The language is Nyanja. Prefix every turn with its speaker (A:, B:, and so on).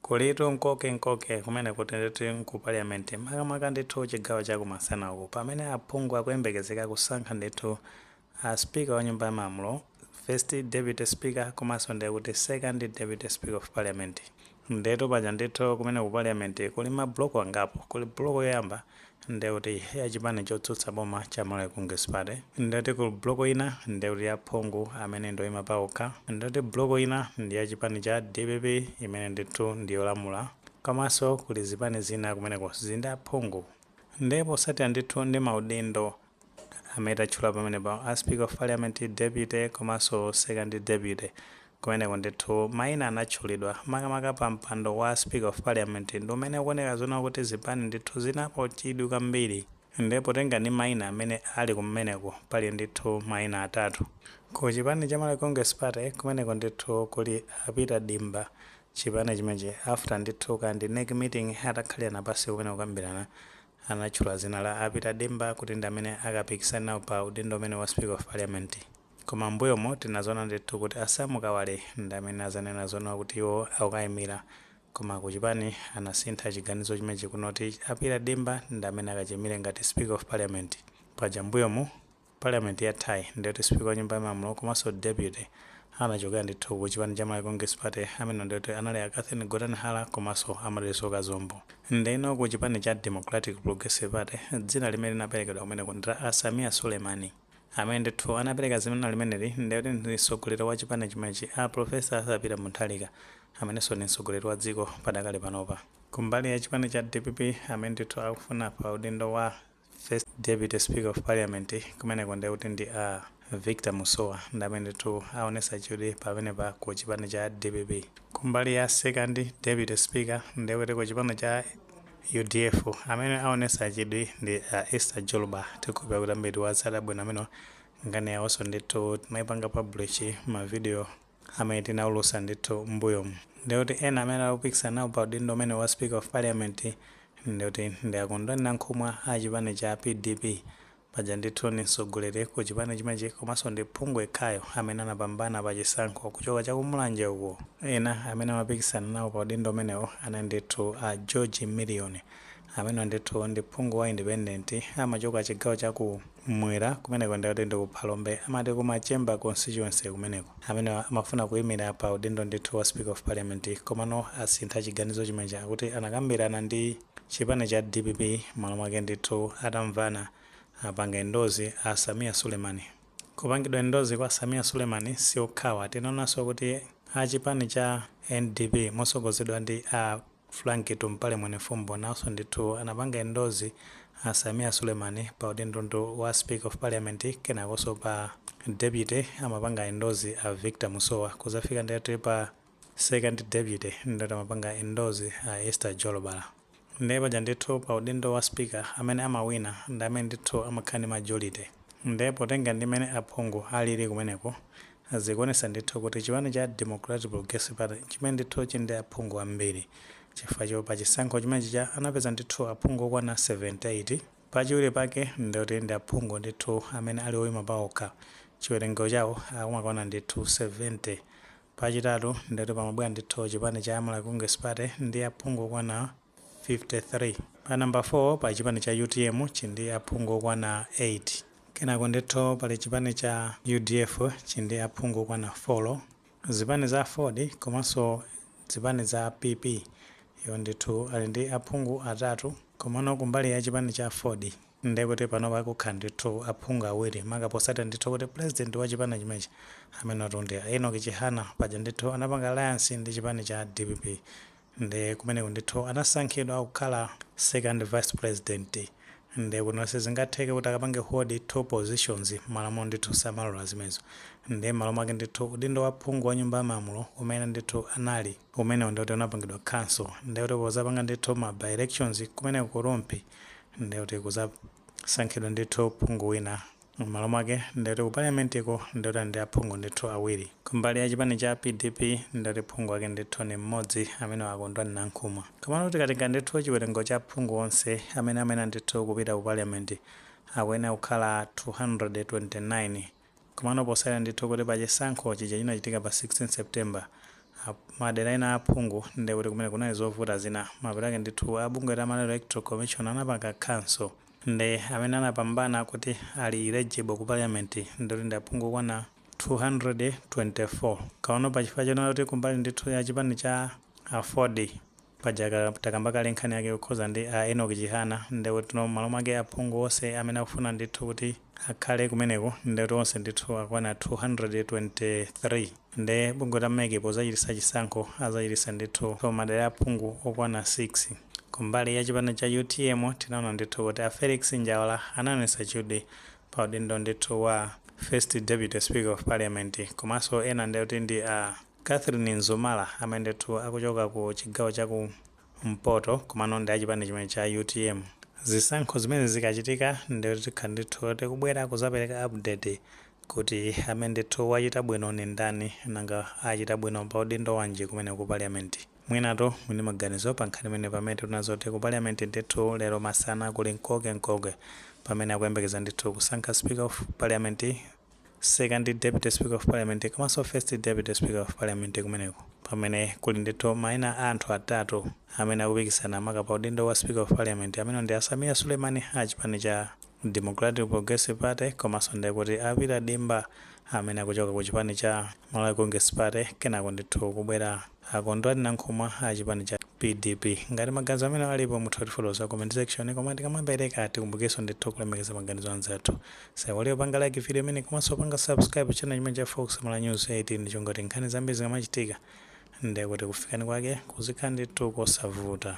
A: Kulitu nkokenkoke kumene kuti ndithu ku Parliament, makamaka ndithu chigawo chakumasana uku, pamene aphungu akuyembekezeka kusankha ndithu a Speaker wa Nyumba ya Malamulo, First Deputy Speaker, komanso ndiye kuti Second Deputy Speaker of Parliament. Ndetu paja ndithu kumene ku Parliament kuli ma block angapo. Kuli block yoyamba, ndiye kuti ya chipani chotsutsa boma cha Malawi Congress Party. Ndiyoti kuli block ina, ndiye kuti aphungu amene ndoyima paokha. Ndiyoti block ina ndi ya chipani cha DPP imene ndithu ndiyolamula, komanso kuli zipani zina kumeneko zindi aphungu. Ndipo posatira ndithu ndi maudindo amene tatchula pamenepa, a Speaker of Parliament, Deputy komanso Second Deputy, kumeneko ndithu mayina anatchulidwa. Makamaka pa mpando wa Speaker of Parliament ndi umene ukuoneka zona kuti zipani ndithu zinapo chidwi kwambiri. Ndipo tenga ndi mayina amene ali kumeneko, pali ndithu mayina atatu. Ku chipani cha Malawi Congress Party kumeneko ndithu kuli a Peter Dimba. Chipani chimenechi, after ndithu kandi NEC meeting, atakhalirana pasi kumene kukambirana, anatchula zina la a Peter Dimba kuti ndi amene akapikisana nawo pa udindo umene wa Speaker of Parliament. Koma mbuyomo tinazona ndithu kuti a Sam Kawale ndi amene azanena zona kuti iwo akukayimira, koma kuchipani anasintha chiganizo chimenechi kunoti a Peter Dimba ndi amene akachimire ngati Speaker of Parliament. Paja mbuyomu, Parliament yathayi, ndiyoti Speaker wa Nyumba ya Malamulo komanso Deputy anachokera ndithu ku chipani cha Malawi Congress Party. Amene ndiyoti anali a Catherine Gotani Hara komanso a Madalitso Kazombo. Ndeno ku chipani cha Democratic Progressive Party, dzina limene linaperekedwa kumeneko ndi la a Sameer Suleman. Amene ndithu anapereka dzina limeneli ndiyoti ndi mtsogoleri wa chipani chimenechi, a Professor Arthur Peter Mutharika, amenenso ndi mtsogoleri wa dziko padakali panopa. Kumbali ya chipani cha DPP, amene ndithu akufuna pa udindo wa First Deputy Speaker of Parliament kumeneko ndikuti ndi a Victor Musowa, ndi amene ndithu aonesa chidwi pamenepa ku chipani cha DPP. Kumbali ya Second Deputy Speaker, ndikuti ku chipani cha UDF, amene aonesa chidwi ndi a Esther Jolobala. Tikupeza kuti ambiri watsata bwino amene nkhani yawonso ndithu tinayipanga publish ma video amene tinaulusa ndithu mbuyomu. Ndikuti ena amene akupikisana nawo pa udindo umene wa Speaker of Parliament ndikuti ndi a Kondwani Nankhumwa a chipani cha PDP. Paja ndithu ni mtsogoleri ku chipani chimenechi, komanso ndi phungu yekhayo amene anapambana pa chisankho kuchoka chakumulanje uko. Ena amene amapikisana nawo pa udindo umenewo anali ndithu a George Million, amene ndithu ndi phungu wa independent, amachoka chigawo chakumwera kumeneko, ndikuti ndi ku Phalombe, amati ku Machemba constituency kumeneko, amene amafuna kuyimira pa udindo ndithu wa Speaker of Parliament, komano asintha chiganizo chimenechi, akuti anakambirana ndi chipani cha DPP. Malo mwake ndithu atamvana, apanga endorse a Sameer Suleman. Kupangidwa endorse kwa Sameer Suleman si okhawa. Tinaonanso kuti a chipani cha NDP mosogozedwa ndi a Frank Tumpale Mwenefumbo nawonso ndithu anapanga endorse a Sameer Suleman pa udindo wa Speaker of Parliament. Kenakonso pa Deputy amapanga endorse a Victor Musowa. Kuzafika ndithu pa Second Deputy, ndithu amapanga endorse a Esther Jolobala. Ndiye paja ndithu pa udindo wa Speaker, amene amawina ndi amene ndithu amakhala ndi majority. Ndiye potenga ndi mmene aphungu alili kumeneko, zikuonesa ndithu kuti chipani cha Democratic Progressive Party chimene ndithu chili ndi aphungu ambiri, chifukwa cho pa chisankho chimenechi cha anapeza ndithu aphungu okwana 78. Pachiwiri pake ndikuti ndi aphungu ndithu amene ali oyima paokha, chiwerengero chawo akumakwana ndithu 70. Pachitatu ndikuti pamabwera ndithu chipani cha Malawi Congress Party ndi aphungu okwana 53. Pa namba 4 pa chipani cha UTM chindi aphungu okwana 8. Kenako ndithu pali chipani cha UDF chindi aphungu okwana 4. Zipani za AFORD komanso zipani za PP iwo ndithu ali ndi aphungu atatu. Komano kumbali ya chipani cha AFORD, ndekuti pano pakukhala ndithu aphungu awiri, maka posati ndithu kuti president wa chipani chimenechi, amene atundi Enoch Chihana, paja ndithu anapanga alliance ndi chipani cha DPP, ndi kumeneko ndithu anasankhidwa kukhala Second Vice President. Ndi kuti sizingatheke kuti akapange hold two positions, malamulo ndithu samalola zimenezo. Ndi malo mwake ndithu udindo wa phungu wa Nyumba ya Malamulo umene ndithu anali umenewo ndikuti unapangidwa cancel. Ndikuti pozapanga ndithu ma by elections kumeneko ku Rumphi, ndikuti kuzasankhidwa ndithu phungu wina m'malo mwake. Ndikuti ku Parliamentiko ndikuti ndi aphungu ndithu awiri. Kumbali ya chipani cha PDP, ndikuti phungu wake ndithu ni mmodzi, amene a Kondwani Nankhumwa. Komano tikatenga ndithu chiwerengo cha phungu onse amene ndithu kupita ku Parliament, akuyenera kukhala 229. Komano posayera ndithu kuti pachisankho chija chinachitika pa 16 September, Madera ena aphungu ndekuti kumene kunali zovuta zina, mapeto ake ndithu abungwe la Malawi Electoral Commission anapanga cancel. Ndi amene anapambana kuti ali eligible ku parliament ndikuti ndi aphungu okwana 224. Kaono pachifukwa chonena kuti kumbali ndithu ya chipani cha AFORD, paja takamba kale nkhani yake yokhuza ndi a Enoch Chihana, ndekuti no malo mwake aphungu onse amene akufuna ndithu kuti akhale kumeneko ndekuti onse ndithu akwana 223. Nde bungwe la MEC pozachitisa chisankho azachitisa ndithu madera aphungu okwana 6. Kumbali ya chipani cha UTM tinaona ndithu kuti a Felix Njawala anaonetsa chidwi pa udindo ndithu wa First Deputy Speaker of Parliament. Komanso ena ndekuti ndi a Catherine Nzumala amene ndithu akuchoka ku chigawo cha kumpoto, komano ndi achipani chimene cha UTM. Zisankho zimene zikachitika ndikuti tikhala ndithu tikubwera kuzapereka update kuti amene ndithu wachita bwino ni ndani, nanga achita bwino pa udindo wanji kumene ku parliament. Mwinato mwini maganizo pa nkhani imene, pamene tinazo ku parliament ndithu lero masana kuli mkoke pamene akuyembekeza ndithu kusankha Speaker of Parliament, Second Deputy Speaker of Parliament komanso First Deputy Speaker of Parliament kumeneko, pamene kuli ndithu mayina a anthu atatu amene akupikisana maka pa udindo wa Speaker of Parliament, amene ndi a Sameer Suleman a chipani cha Democratic Progressive Party, komanso ndikuti a Peter Dimba amene akuchoka ku chipani cha Malawi Congress Party, kenako ndithu kubwera a Kondwani Nankhumwa a chipani cha PDP. Ngati maganizo amene alipo, mutha kutifotokoza comment section. Koma tikamapereka, tikumbukenso ndithu kulemekeza maganizo anzathu. Saiwaliyo panga like video imene komanso panga subscribe channel chimene cha Fox Mala News 18, chongoti nkhani zambiri zikamachitika ndekuti kufikani kwake kuzikhala ndithu kosavuta.